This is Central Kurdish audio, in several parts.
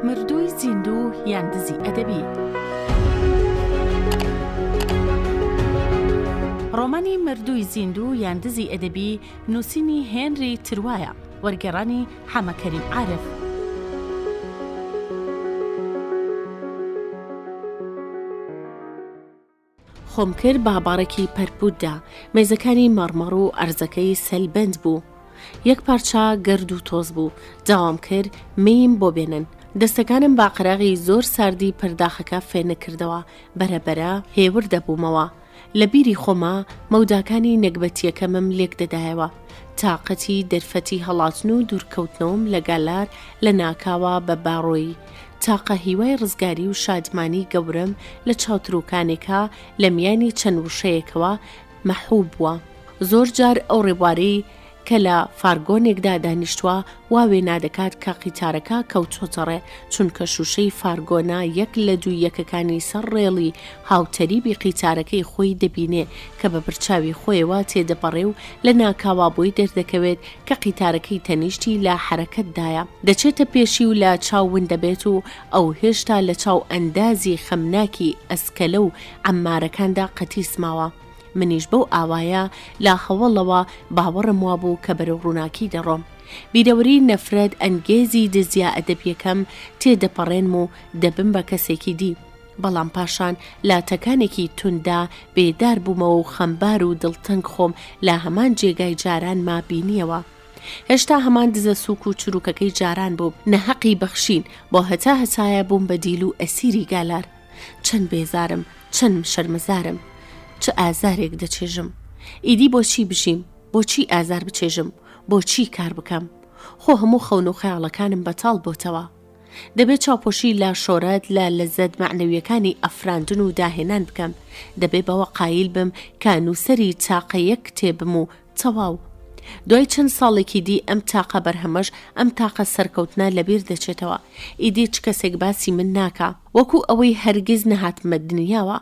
مردووی زیندوو یان دزی ئەدەبی. ڕۆمانی مردووی زیندوو یان دزی ئەدەبی نووسینی هێنری تروایە، وەرگێڕانی حەمە کەریم عارف. خۆم کرد بە باڕێکی پەرپووتدا، مێزەکانی مەڕمەڕ و ئەرزەکەی سەلبەند بوو. یەک پارچە گەرد و تۆز بوو. داوام کرد مەیم بۆ بێنن. دەستەکانم بە قەراغی زۆر ساردی پەرداخەکە فێنک کردەوە. بەرە بەرە هێور دەبوومەوە. لە بیری خۆما مەوداکانی نەگبەتییەکەمم لێک دەدایەوە. تاقەتی دەرفەتی هەڵاتن و دوورکەوتنەوەم لە گالار لە ناکاوە بە با ڕۆیی. تاقە هیوای ڕزگاری و شادمانی گەورەم لە چاوتروکانێکا لە میانی چەند وشەیەکەوە مەحو بووە. زۆر جار ئەو ڕێبوارەی کە لە فارگۆنێکدا دانیشتووە وا وێنا دەکات کە قیتارەکە کەوتۆتە ڕێ، چونکە شووشەی فارگۆنە یەک لە دووی یەکەکانی سەر ڕێڵی هاوتەریبی قیتارەکەی خۆی دەبینێ کە بە برچاوی خۆیەوە تێدەپەڕێ و لە ناکاوا بۆی دەردەکەوێت کە قیتارەکەی تەنیشتی لە حەرەکەتدایە دەچێتە پێشی و لە چاو ون دەبێت و ئەو هێشتا لە چاو ئەندازی خەمناکی ئەسکەلە و عەممارەکاندا قەتیس ماوە. منیش بەو ئاوایە لە هەوەڵەوە باوەڕم وابوو کە بەرەو ڕووناکی دەڕۆم. بیرەوەری نەفرەت ئەنگێزی دزییە ئەدەبییەکەم تێدەپەڕێنم و دەبم بە کەسێکی دی. بەڵام پاشان لە تەکانێکی تونددا بێدار بوومەوە و خەمبار و دڵتەنگ خۆم لە هەمان جێگای جارانما بینییەوە. هێشتا هەمان دزە سووک و چرووکەکەی جاران بووم. نەهەقی بەخشین، بۆ هەتا هەتایە بووم بە دیل و ئەسیری گالار. چەند بێزارم، چەند شەرمەزارم. چ ئازارێک دەچێژم. ئیدی بۆچی بژیم؟ بۆچی ئازار بچێژم؟ بۆچی کار بکەم؟ خۆ هەموو خەون و خەیاڵەکانم بەتاڵ بۆتەوە. دەبێ چاوپۆشی لە شۆرەت، لە لەزەت مەعنەوییەکانی ئەفراندن و داهێنان بکەم. دەبێ بەوە قایل بم کە نووسەری تاقە یەک کتێبم و تەواو. دوای چەند ساڵێکی دی ئەم تاقە بەرهەمەش، ئەم تاقە سەرکەوتنە لەبیر دەچێتەوە. ئیدی چ کەسێک باسی من ناکا. وەکوو ئەوەی هەرگیز نەهاتبمە دنیاوە.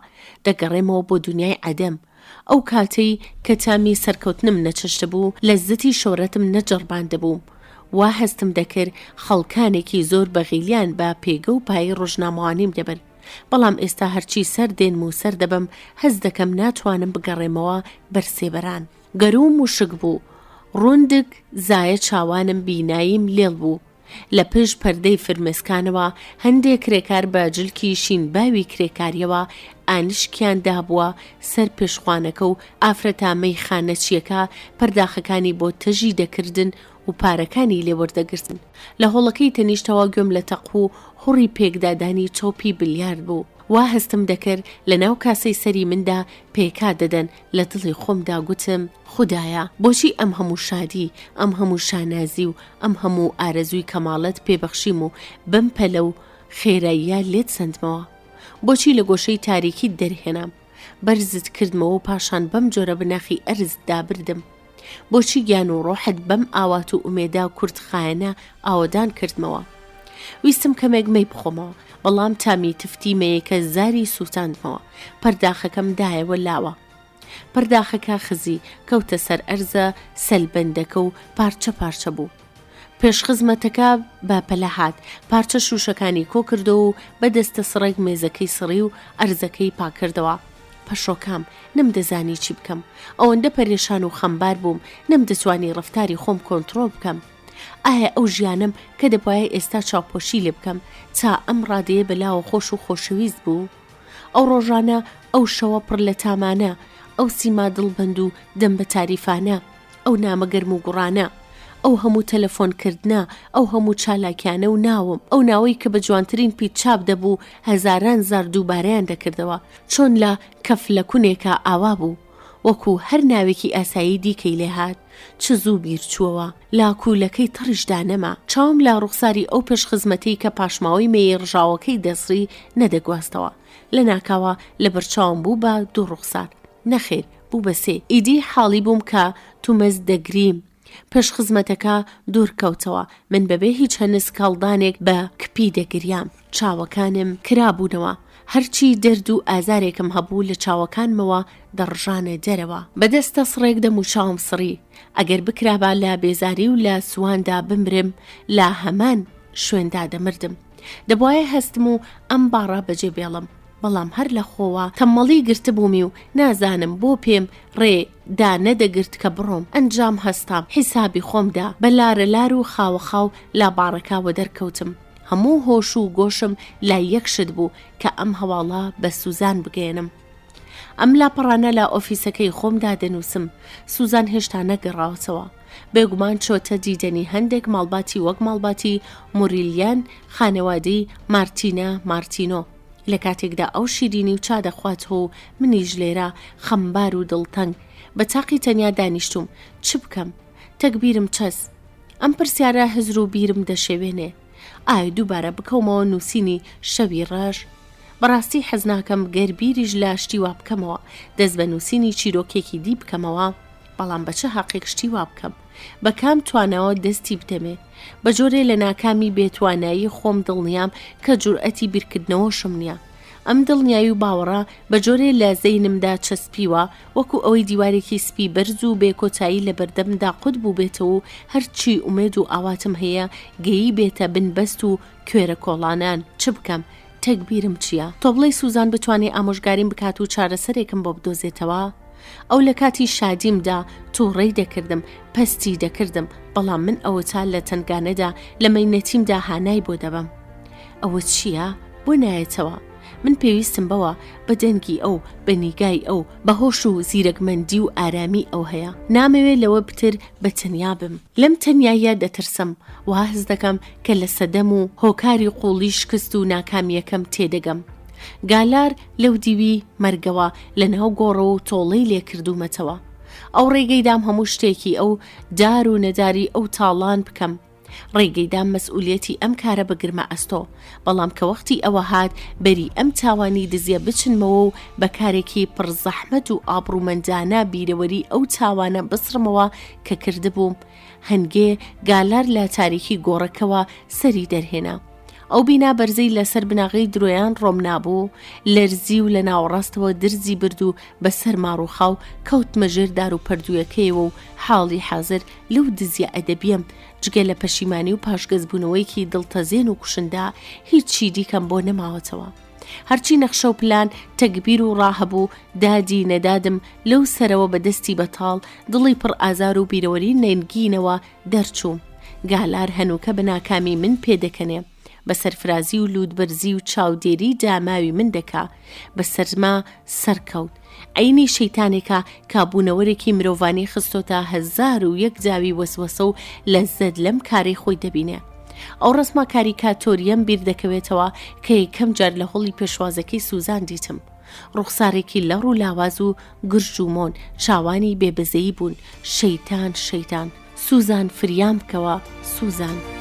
دەگەڕێمەوە بۆ دنیای عەدەم. ئەو کاتەی کە تامی سەرکەوتنم نەچەشتبوو، لەززەتی شۆرەتم نەجەڕباندبوو. وا هەستم دەکرد خەڵکانێکی زۆر بەغیلیان بە پێگە و پایەی ڕۆژنامەوانیم دەبرد. بەڵام ئێستا هەرچی سەر دێنم و سەر دەبەم، هەست دەکەم ناتوانم بگەڕێمەوە بەر سێبەران. گەرووم وشک بوو. ڕوندک زایە چاوانم بیناییم لێڵ بوو. لە پشت پەردەی فرمێسکانەوە هەندێ کرێکار بە جلکی شینباوی کرێکارییەوە ئانیشکیان دابووە سەر پێشخوانەکە و ئافرەتە مەیخانەچییەکە پەرداخەکانی بۆ تەژی دەکردن و پارەکانی لێ وەردەگرتن. لە هۆڵەکەی تەنیشتەوە گوێم لە تەق و هوڕی پێکدادانی چۆپی بلیارد بوو. وا هەستم دەکرد لە ناو کاسەی سەری مندا پێکا دەدەن، لە دڵی خۆمدا گوتم، خودایە بۆچی ئەم هەموو شادی، ئەم هەموو شانازی و ئەم هەموو ئارەزووی کەماڵەت پێ بەخشیم و بەم پەلە و خێراییە لێت سەندمەوە؟ بۆچی لە گۆشەی تاریکیت دەرهێنام، بەرزت کردمەوە و پاشان بەم جۆرە بناخی ئەرزتدا بردم؟ بۆچی گیان و ڕۆحت بەم ئاوات و ئومێدە کورتخایەنە ئاوەدان کردمەوە؟ ویستم کەمێک مەی بخۆمەوە، بەڵام تامی تفتی مەیەکە زاری سووتاندمەوە. پەرداخەکەم دایەوە لاوە. پەرداخەکە خزی، کەوتە سەر ئەرزە سەلبەندەکە و پارچە پارچە بوو. پێشخزمەتەکە بە پەلە هات، پارچە شووشەکانی کۆ کردەوە و بە دەستە سڕێک مێزەکەی سڕی و ئەرزەکەی پاککردەوە. پەشۆکام، نەمدەزانی چی بکەم. ئەوەندە پەرێشان و خەمبار بووم، نەمدەتوانی ڕەفتاری خۆم کۆنتڕۆڵ بکەم. ئایا ئەو ژیانەم کە دەبوایە ئێستا چاوپۆشی لێ بکەم، تا ئەم ڕادەیە بەلاوە خۆش و خۆشەویست بوو؟ ئەو ڕۆژانە، ئەو شەوە پڕ لە تامانە، ئەو سیما دڵبەند و دەم بە تاریفانە، ئەو نامە گەرم و گوڕانە، ئەو هەموو تەلەفۆن کردنە، ئەو هەموو چالاکیانە و ناوم، ئەو ناوەی کە بە جوانترین پیت چاپ دەبوو، هەزاران زار دووبارەیان دەکردەوە، چۆن لە کەفلەکونێکا ئاوا بوو، وەکوو هەر ناوێکی ئاسایی دیکەی لێ هات، چ زوو بیر چووەوە. لە کوولەکەی تەڕیشدا نەما. چاوم لە ڕوخساری ئەو پێشخزمەتەی کە پاشماوەی مەیی ڕژاوەکەی دەسڕی نەدەگواستەوە. لە ناکاوە لە بەرچاوم بوو بە دوو ڕوخسار. نەخێر، بوو بە سێ. ئیدی حاڵی بووم کە تومەز دەگریم. پێشخزمەتەکە دوور کەوتەوە. من بەبێ هیچ هەنسک هەڵدانێک بە کپی دەگریام. چاوەکانم کرابوونەوە. هەرچی دەرد و ئازارێکم هەبوو لە چاوەکانمەوە دەڕژانە دەرەوە. بە دەستە سڕێک دەموچاوم سڕی. ئەگەر بکرابا لە بێزاری و لە سواندا بمرم لە هەمان شوێندا دەمردم. دەبوایە هەستم و ئەم باڕە بەجێ بێڵم، بەڵام هەر لە خۆوە تەممەڵی گرتبوومی و نازانم بۆ پێم ڕێ دا نەدەگرت کە بڕۆم. ئەنجام هەستام، حیسابی خۆم دا، بە لارەلار و خاوەخاو لە باڕەکە وەدەرکەوتم. هەموو هۆش و گۆشم لای یەک شت بوو کە ئەم هەواڵە بە سوزان بگەیەنم. ئەم لاپەڕانە لە ئۆفیسەکەی خۆمدا دەنووسم. سوزان هێشتا نەگەڕاوەتەوە. بێگومان چۆتە دیدەنی هەندێک ماڵباتی وەک ماڵباتی موریلیان، خانەوادەی مارتینا مارتینۆ. لە کاتێکدا ئەو شیرینی و چا دەخواتەوە و منیش لێرە خەمبار و دڵتەنگ، بە تاقی تەنیا دانیشتووم. چ بکەم؟ تەگبیرم چەس؟ ئەم پرسیارە هزر و بیرم دەشێوێنێ. ئایا دووبارە بکەومەوە نووسینی شەوی ڕەش؟ بەڕاستی حەز ناکەم گەر بیریش لە شتی وا بکەمەوە، دەست بە نووسینی چیرۆکێکی دی بکەمەوە. بەڵام بە چ هەقێک شتی وا بکەم؟ بە کام تواناوە دەستی بدەمێ؟ بە جۆرێ لە ناکامی بێتوانایی خۆم دڵنیام کە جورئەتی بیرکردنەوەشم نییە. ئەم دڵنیایی و باوەڕە بە جۆرێ لە زەینمدا چەسپیوە وەکو ئەوەی دیوارێکی سپی بەرز و بێ کۆتایی لە بەردەمدا قوت بووبێتەوە و هەرچی ئومێد و ئاواتم هەیە گەییبێتە بن بەست و کوێرە کۆڵانان. چ بکەم؟ تەگبیرم چییە؟ تۆ بڵێی سوزان بتوانێ ئامۆژگاریم بکات و چارەسەرێکم بۆ بدۆزێتەوە؟ ئەو لە کاتی شادیمدا تووڕەی دەکردم، پەستی دەکردم، بەڵام من ئەوەتا لە تەنگانەدا، لە مەینەتیمدا هانای بۆ دەبەم. ئەوە چییە؟ بۆ نایەتەوە؟ من پێویستم بەوە، بە دەنگی ئەو، بە نیگای ئەو، بە هۆش و زیرەکمەندی و ئارامی ئەو هەیە. نامەوێ لەوە پتر بە تەنیا بم. لەم تەنیاییە دەترسم. وا هەست دەکەم کە لە سەدەم و هۆکاری قووڵی شکست و ناکامییەکەم تێدەگەم. گالار لەو دیوی مەرگەوە لە ناو گۆڕەوە و تۆڵەی لێ کردوومەتەوە. ئەو ڕێگەی دام هەموو شتێکی ئەو دار و نەداری ئەو تاڵان بکەم. ڕێگەی دام مەسئولیەتی ئەم کارە بگرمە ئەستۆ. بەڵام کە وەختی ئەوە هات بەری ئەم تاوانی دزیە بچنمەوە و بە کارێکی پڕ زەحمەت و ئابڕوومەندانە بیرەوەری ئەو تاوانە بسڕمەوە کە کردبووم، هەنگێ گالار لە تاریکی گۆڕەکەوە سەری دەرهێنا. ئەو بینا بەرزەی لەسەر بناغەی درۆیان ڕۆم نابوو، لەرزی و لە ناوەڕاستەوە درزی برد و بە سەرما ڕووخا و کەوتمە ژێر داروپەردوویەکەیەوە و حاڵی حازر لەو دزیە ئەدەبییەم جگە لە پەشیمانی و پاشگەزبوونەوەیەکی دڵتەزێن و کوشندە هیچی دیکەم بۆ نەماوەتەوە. هەرچی نەخشە و پلان، تەگبیر و ڕا هەبوو، دادی نەدادم لەو سەرەوە بە دەستی بەتاڵ، دڵی پڕ ئازار و بیرەوەری نەنگینەوە دەرچووم. گالار هەنووکە بە ناکامی من پێدەکەنێ. بە سەرفرازی و لووتبەرزی و چاودێری داماوی من دەکا. بە سەرما سەرکەوت. عەینی شەیتانێکە کە بوونەوەرێکی مرۆڤانی خستۆتە 1001 داوی وەسوەسە و لەززەت لەم کارەی خۆی دەبینێ. ئەو ڕەسمە کاریکاتۆرییەم بیر دەکەوێتەوە کە یەکەم جار لە هۆڵی پێشوازەکەی سوزان دیتم. ڕوخسارێکی لەڕ و لاواز و گرژ و مۆن، چاوانی بێ بەزەیی بوون. شەیتان، شەیتان. سوزان فریام بکەوە، سوزان.